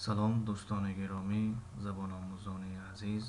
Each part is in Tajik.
Салом, дӯстони гиромӣ, забономӯзони азиз.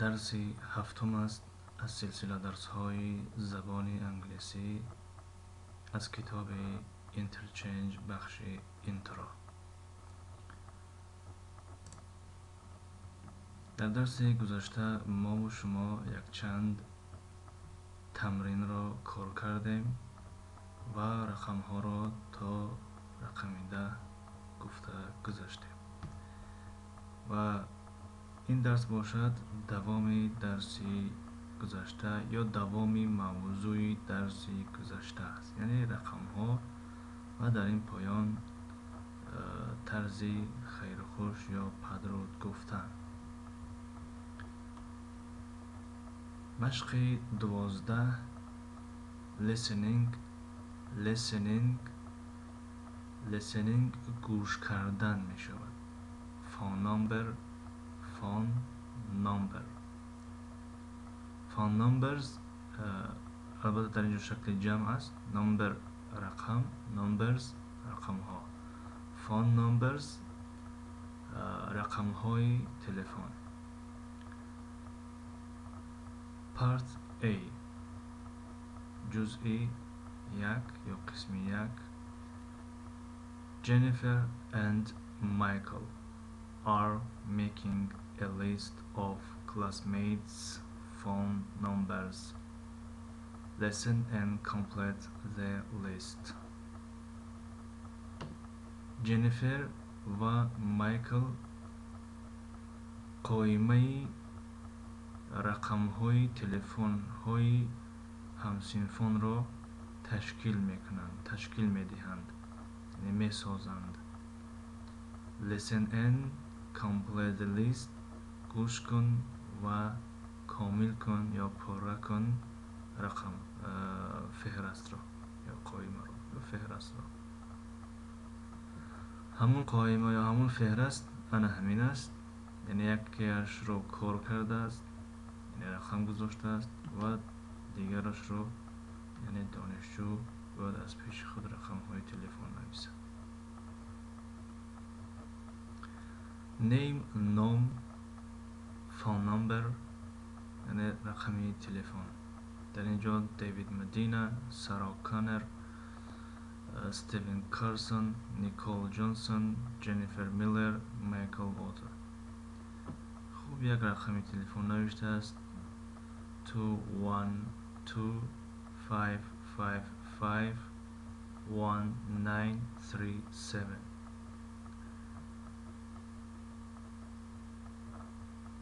Дарси ҳафтум аст аз силсила дарсҳои забони англисӣ аз китоби Interchange, бахши Intro. Дар дарси гузашта мову шумо якчанд тамринро кор кардем ва рақамҳоро то рақами 10 гуфта гузаштем. Ва ин дарс бошад давоми дарси гузашта ё давоми мавзӯи дарси гузашта аст, яъне рақамҳо ва дар ин поён тарзи хайрухуш ё падруд гуфтан. Машқи 12, listening. Listening, listening гӯш кардан мешавад. Phone number, phone number, phone numbers. Албатта, дар инҷо шакли ҷамъ аст. Number рақам, numbers рақамҳо. Phone numbers рақамҳои телефон. Part A, ҷузъи як ё қисми як. Jennifer and Michael are making a list of classmates' phone numbers. Listen and complete the list. Jennifer ва Майкл қоимаи рақамҳои телефонҳои ҳамсинфонро ташкил мекунанд, ташкил медиҳанд, яъне месозанд. Listen and complete the list. Гӯш кун ва комил кун ё пурра кун рақам феҳрастро ё қоимаро ё феҳрастро. Ҳамун қоима ё ҳамун феҳраст ана ҳамин аст, яъне якеашро кор кардааст, яъне рақам гузоштааст, ва дигарашро, яъне донишҷӯ бояд аз пеши худ рақамҳои телефон нависад. Name ном, phone number яъне рақами телефон. Дар ин ҷо Дэвид Медина, Сара Коннер, Стивен Карсон, Никол Ҷонсон, Ҷеннифер Миллер, Майкл Уотер. Хуб, як рақами телефон навиштааст: 212-555-1937.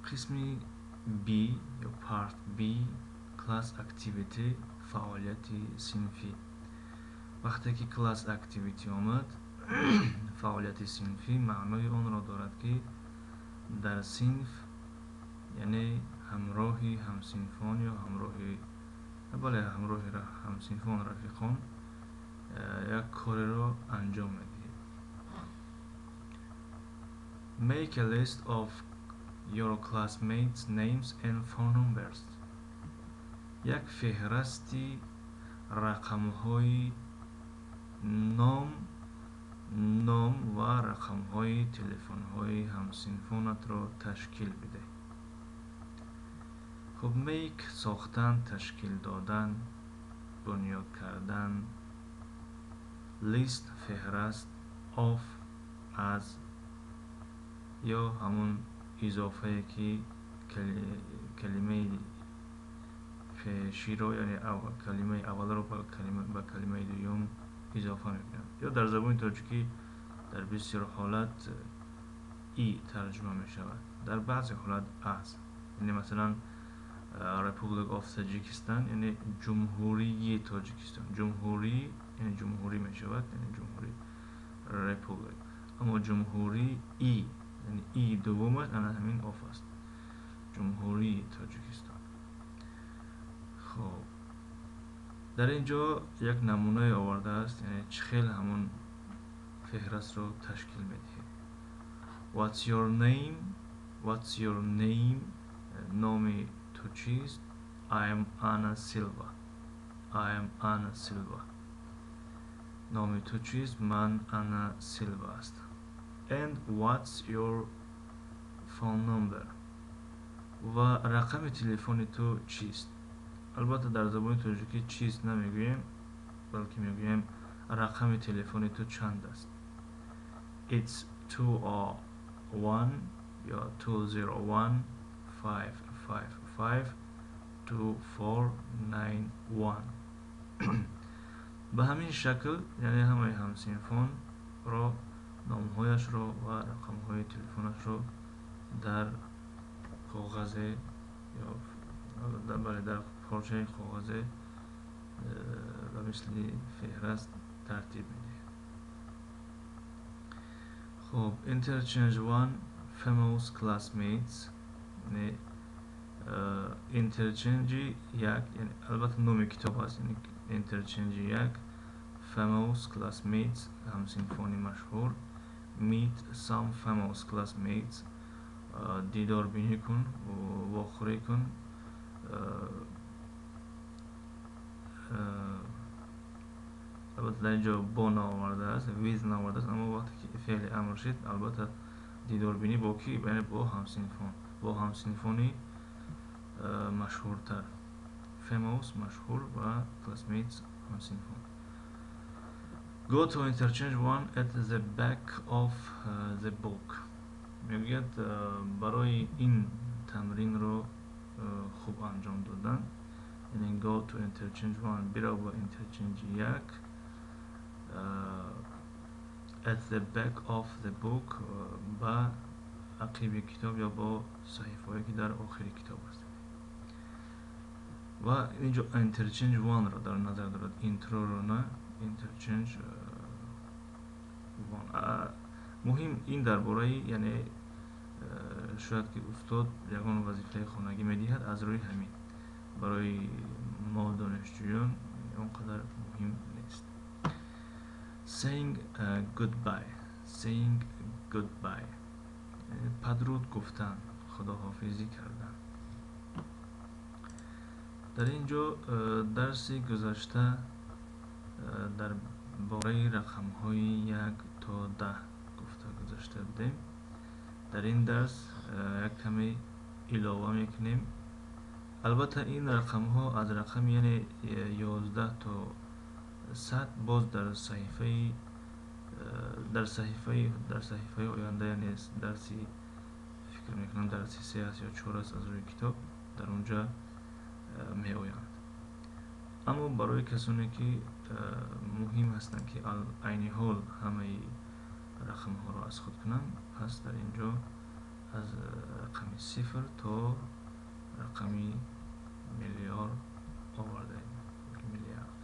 Қисми B ё Part B, Class Activity, фаъолияти синфӣ. Вақте ки Class Activity омад, фаъолияти синфӣ, маънои онро дорад, ки дар синф, яъне ҳамроҳи ҳамсинфон ё ҳамроҳи, бале, ҳамроҳи ҳамсинфон, рафиқон як кореро анҷом медиҳед. Make a list of your classmates' names and phone numbers. Як феҳрасти рақамҳои ном ва рақамҳои телефонҳои ҳамсинфонатро ташкил бидеҳ. Хуб, make сохтан, ташкил додан, бунёд кардан, list феҳраст, of аз ё ҳамун изофае, ки калимаи пеширо, яъне калимаи аввалро ба калимаи дуюм изофа мекунанд. Ё дар забони тоҷикӣ дар бисёр ҳолат и тарҷума мешавад, дар баъзе ҳолат аз. Яъне, масалан, Republic of Tajikistan, яъне Ҷумҳурии Тоҷикистон. Ҷумҳурӣ, яъне ҷумҳурӣ мешавад, яъне ҷумҳурӣ, Republic. Аммо ҷумҳурии, яъне и дуввумаш ана ҳамин of аст. Ҷумҳурии Тоҷикистон. Хоб, дар ин ҷо як намунае овардааст, яъне чӣ хел ҳамун феҳрастро ташкил медиҳед. What's your name? What's your name? Номи ту чист? I am Anna Silva. I am Anna Silva. Номи ту чист? Ман Анна Силва ҳастам. And what's your phone number? Ва рақами телефони ту чист? Албатта, дар забони тоҷикӣ «чист» намегӯем, балки мегӯем: рақами телефони ту чанд аст? It's 201 ё 201 555 2491. Ба ҳамин шакл, яъне ҳамаи ҳамсинфонро, номҳояшро ва рақамҳои телефонашро дар коғазе ё, бале, дар порчаи коғазе ба мисли феҳраст тартиб медиҳед. Хуб, interchange one, famous classmates, яъне interchange як, албатта, номи китоб аст. Interchange як, famous classmates, ҳамсинфони машҳур. Meet some famous classmates, дидорбинӣ кун, вохӯрӣ кун, албатта, дар ин ҷо «бо» наовардааст, «with» наовардааст, аммо вақте ки феъли амр шид, албатта, дидорбинӣ бо кӣ? Яъне бо ҳамсинфон, бо ҳамсинфони машҳуртар. Famous машҳур ва classmates ҳамсинфон. Go to interchange one at the back of the book. Мегӯяд, барои ин тамринро хуб анҷом додан, яъне go to interchange one, бирав ба interchange як, at the back of the book, ба ақиби китоб ё бо саҳифаҳое, ки дар охири китоб аст. Ва инҷо interchange one-ро дар назар дорад, intro-ро на, interchange one. Муҳим ин дар бораи, яъне шояд ки устод ягон вазифаи хонагӣ медиҳад аз рӯи ҳамин. Барои мо, донишҷӯён, он қадар муҳим нест. Saying goodbye. Saying goodbye, падруд гуфтан, худоҳофизӣ кардан. Дар ин ҷо дарси гузашта дар бораи рақамҳои 1 то 10 гуфта гузашта будем. Дар ин дарс як каме илова мекунем. Албатта, ин рақамҳо аз рақами, яъне 11 то 100, боз дар саҳифаи оянда, яъне дарси, фикр мекунам, дарси се аст ё чор аст аз рӯи китоб, дар онҷа меоянд. Аммо барои касоне ки муҳим ҳастанд, ки айни ҳол ҳамаи рақамҳоро аз худ кунанд, пас дар ин ҷо аз рақами сифр то рақами миллиард овардаем, миллиард.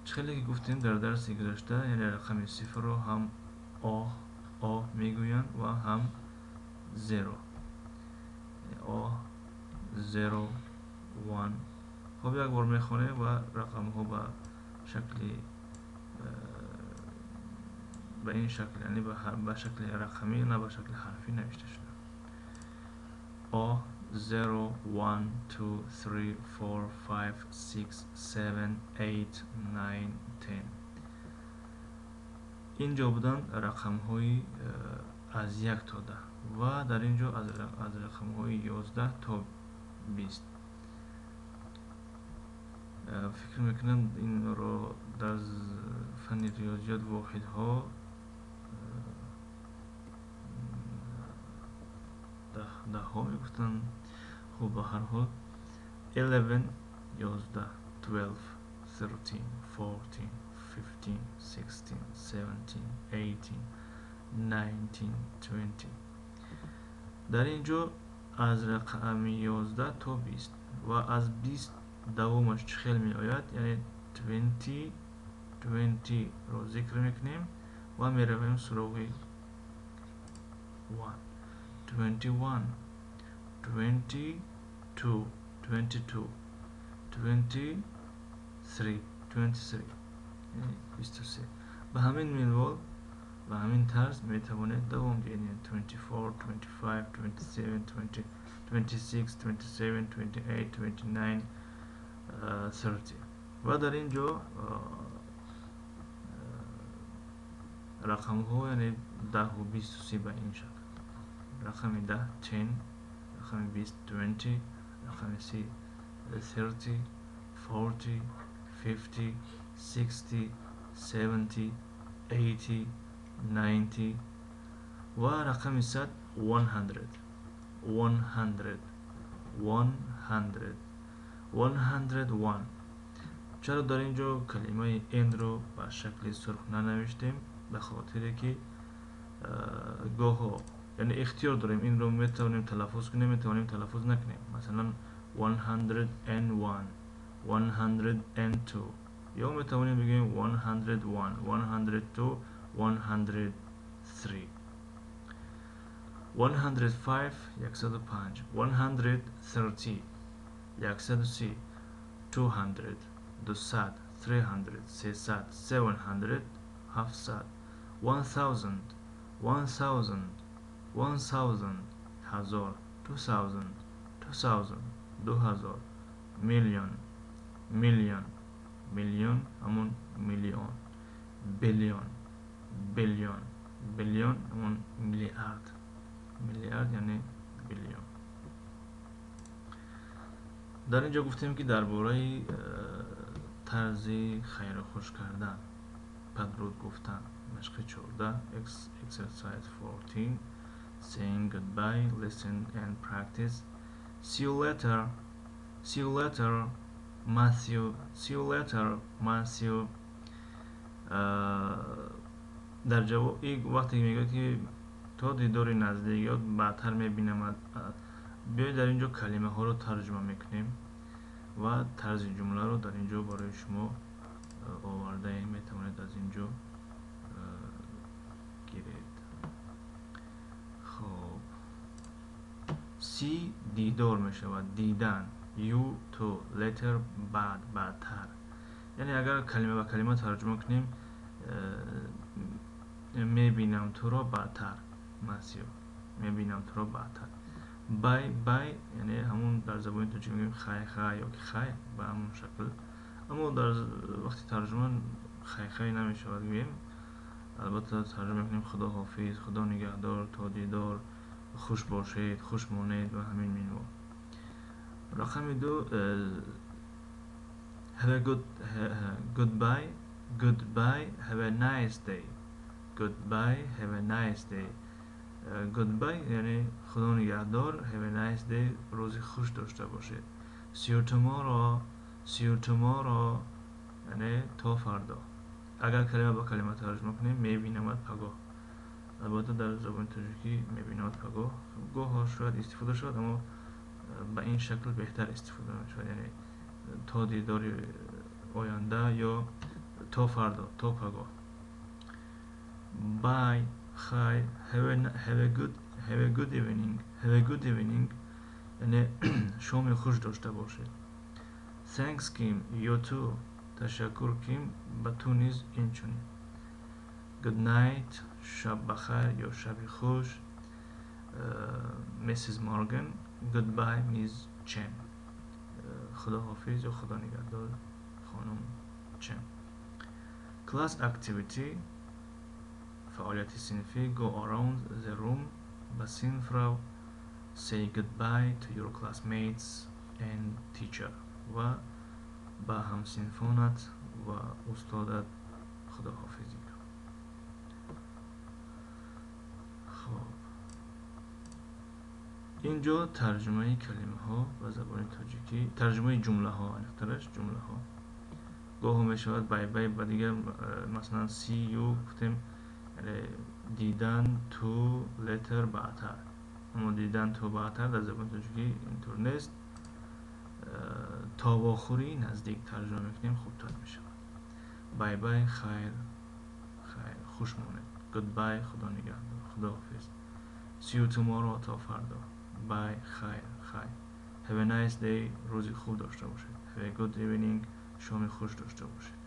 Чӣ хеле ки гуфтем дар дарси гузашта, яъне рақами сифрро ҳам о о мегӯянд ва ҳам zero, о, zero, one. Хуб, як бор мехонем ва рақамҳо ба ин шакл, яъне ба шакли рақамӣ, на ба шакли ҳарфӣ навишта шуда: о, zero, one, two, three, four, five, six, seven, eight, nine, ten. Ин ҷо буданд рақамҳои аз 1 то 10 ва дар ин ҷо аз рақамҳои 11 то 20. Фикр мекунам, инро дар фанни риёзиёт воҳидҳо, даҳҳо мегуфтанд. Хуб, ба ҳар ҳол, 11, 11, 12, 13, 14, 15, 16, 17, 18, 19, 20. Дар ин ҷо аз рақами 11 то 20 ва аз 20 давомаш чӣ хел меояд, яъне 20, 20-ро зикр мекунем ва меравем суроғи one, 21, 22, 22, 23, 23, 23. Ба ҳамин минвол, ба ҳамин тарз метавонед давом диҳед: 24, 25, 27, 26, 27, 28, 29, 30. Ва дар ин ҷо Рақамҳо, яъне 10-у 20-у 30 ба ин шакл. Рақами 10 10, рақами 20 20, рақами 30 30, 40, 50, 60, 70, 80, 90 ва рақами 100 100, 100, 100, 101. Чаро дар ин ҷо калимаи n-ро ба шакли сурх нанавиштем? Ба хотире ки гоҳо, яъне ихтиёр дорем, инро метавонем талаффуз кунем, метавонем талаффуз накунем. Масалан, 101, 102, ё метавонем бигӯем 101, 102, 103. 105, 105, 130, 130, 200, 200, 300, 300, 700, 700, 1000, 1000, 1000, 1000, 2000, 2000, 2000, million, million, миллион ҳамон миллион, billion, billion, billion ҳамон миллиард, миллиард яъне billion. Дар ин ҷо гуфтем, ки дар бораи тарзи хайру хуш кардан, падруд гуфтан. Машқи 14, exercise 14, saying goodbye. Listen and practice. See you later. See you later, Matthew. See you later, Matthew. Дар ҷавоб вақте мегӯяд, ки то дидори наздик ё баъдтар мебинамад. Биёед, дар ин ҷо калимаҳоро тарҷума мекунем ва тарзи ҷумларо дар ин ҷо барои шумо овардаем, метавонед аз ин ҷо гиред. Хоб, see дидор мешавад, дидан, you ту, later баъд, баъдтар. Яъне агар калима ба калима тарҷума кунем, мебинам туро баъдтар, Масиё, мебинам туро баъдтар. Bye bye, яъне ҳамон дар забони тоҷик мегӯем хай хай ё ки хай, ба ҳамон шакл. Аммо дар вақти тарҷума хай хай намешавад гӯем. Албатта, тарҷума мекунем: худо ҳофиз, худо нигаҳдор, то дидор, хуш бошед, хуш монед ва ҳамин минвол. Рақами 2, have a good, goodbye, goodbye, have a nice day. Goodbye, have a nice day. Goodbye яъне худо нигаҳдор, have a nice day рӯзи хуш дошта бошед. See you tomorrow. See you tomorrow яъне то фардо. Агар калима ба калима тарҷума кунем, мебинамад пагоҳ. Албатта, дар забони тоҷикӣ мебинамад пагоҳ гоҳо шояд истифода шавад, аммо ба ин шакл беҳтар истифода мешавад, яъне то дидори оянда ё то фардо, то пагоҳ. Bye, хай. Have a good evening. Have a good evening яъне шоми хуш дошта бошед. Thanks, Kim, you too. Ташаккур, Ким, ба ту низ инчунин. Good night, шаб бахайр ё шаби хуш. Mrs. Morgan. Goodbye, Miss Chen. Худо ҳофиз ё худо нигаҳдор, хонум Чен. Class activity, фаъолияти синфӣ. Go around the room, ба синф рав. Say goodbye to your classmates and teacher, ва ба ҳамсинфонат ва устодат худоҳофизӣ кун. Хоб, ин ҷо тарҷумаи калимаҳо ба забони тоҷикӣ, тарҷумаи ҷумлаҳо, аниқтараш ҷумлаҳо. Гоҳо мешавад bye bye ба дигар, масалан, see you гуфтем, яъне дидан ту, later баъдтар. Аммо дидан ту баъдтар дар забони тоҷикӣ интур нест. То вохӯрии наздик тарҷума мекунем, хубтар мешавад. Bye bye, хайр хайр, хуш монед. Goodbye, худо нигаҳдор, худоҳофиз. See you tomorrow, то фардо. Bye, хайр хайр. Have a nice day, рӯзи хуб дошта бошед. Have a good evening, шоми хуш дошта бошед.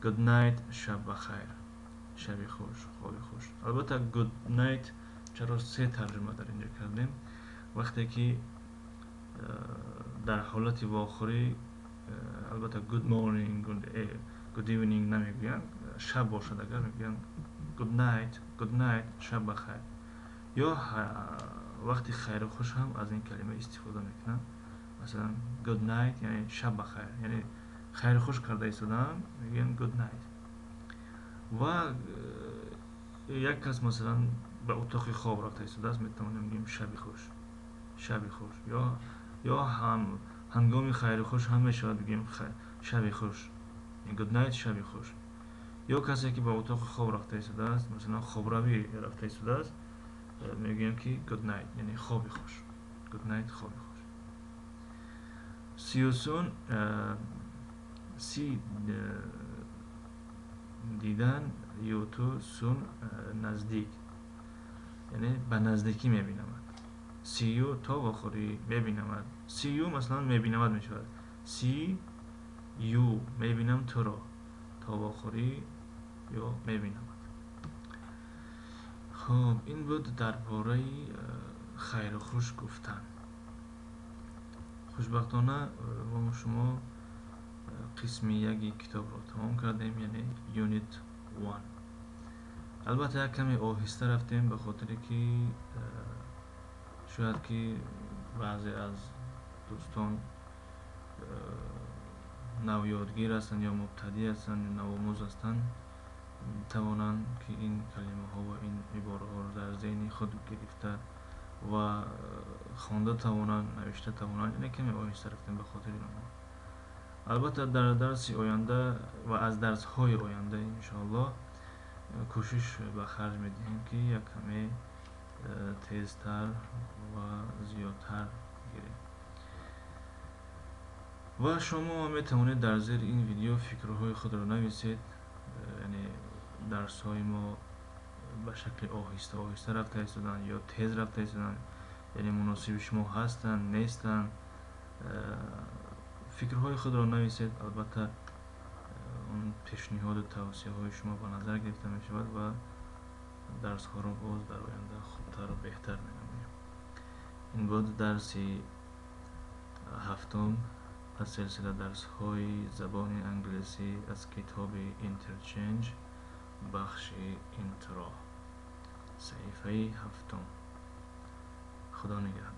Good night, шаб бахайр, шаби хуш, хоби хуш. Албатта, good night чаро се тарҷума дар инҷо кардем? Вақте ки дар ҳолати вохӯрӣ, албатта, good morning, good evening намегӯянд. Шаб бошад агар, мегӯянд. Good night, good night, шаб бахайр. Ё вақти хайру хуш ҳам аз ин калима истифода мекунанд. Масалан, good night яъне шаб бахайр, яъне хайру хуш карда истодаам, мегӯям good night. Ва як кас, масалан, ба утоқи хоб рафта истодааст, метавонем бигӯем шаби хуш, шаби хуш. Ё ҳам ҳангоми хайру хуш ҳам мешавад бигӯем шаби хуш, good night, шаби хуш. Ё касе ки ба утоқи хоб рафта истодааст, масалан, хобравӣ рафта истодааст, мегӯем ки good night, яъне хоби хуш. Good night, хоби хуш. See you soon, see дидан, you ту, soon наздик, яъне ба наздикӣ мебинамад. See you то вохӯрӣ, мебинамад. See you, масалан, мебинамад мешавад. See you мебинам туро, то вохӯрӣ ё мебинамад. Хуб, ин буд дар бораи хайру хуш гуфтан. Хушбахтона, мо шумо қисми яки китобро тамом кардем, яъне Unit 1. Албатта, як каме оҳиста рафтем, ба хотире ки шояд ки баъзе аз дӯстон навёдгир ҳастанд ё мубтадӣ ҳастанд ё навомӯз ҳастанд, тавонанд ки ин калимаҳо ва ин ибораҳоро дар зеҳни худ гирифта ва хонда тавонанд, навишта тавонанд. Яъне каме оҳиста рафтем ба хотири онҳо. Албатта, дар дарси оянда ва аз дарсҳои оянда, иншоаллоҳ, кӯшиш ба харҷ медиҳем, ки як каме тезтар ва зиёдтар гирем. Ва шумо метавонед дар зери ин видео фикрҳои худро нависед, яъне дарсҳои мо ба шакли оҳиста оҳиста рафта истоданд ё тез рафта истоданд, яъне муносиби шумо ҳастанд, нестанд. Фикрҳои худро нависед. Албатта, он пешниҳоду тавсияҳои шумо ба назар гирифта мешавад ва дарсҳоро боз дар оянда хубтару беҳтар менамоем. Ин буд дарси ҳафтум аз силсила дарсҳои забони англисӣ аз китоби Interchange, бахши Intro, саҳифаи ҳафтум. Худо нигаҳбон.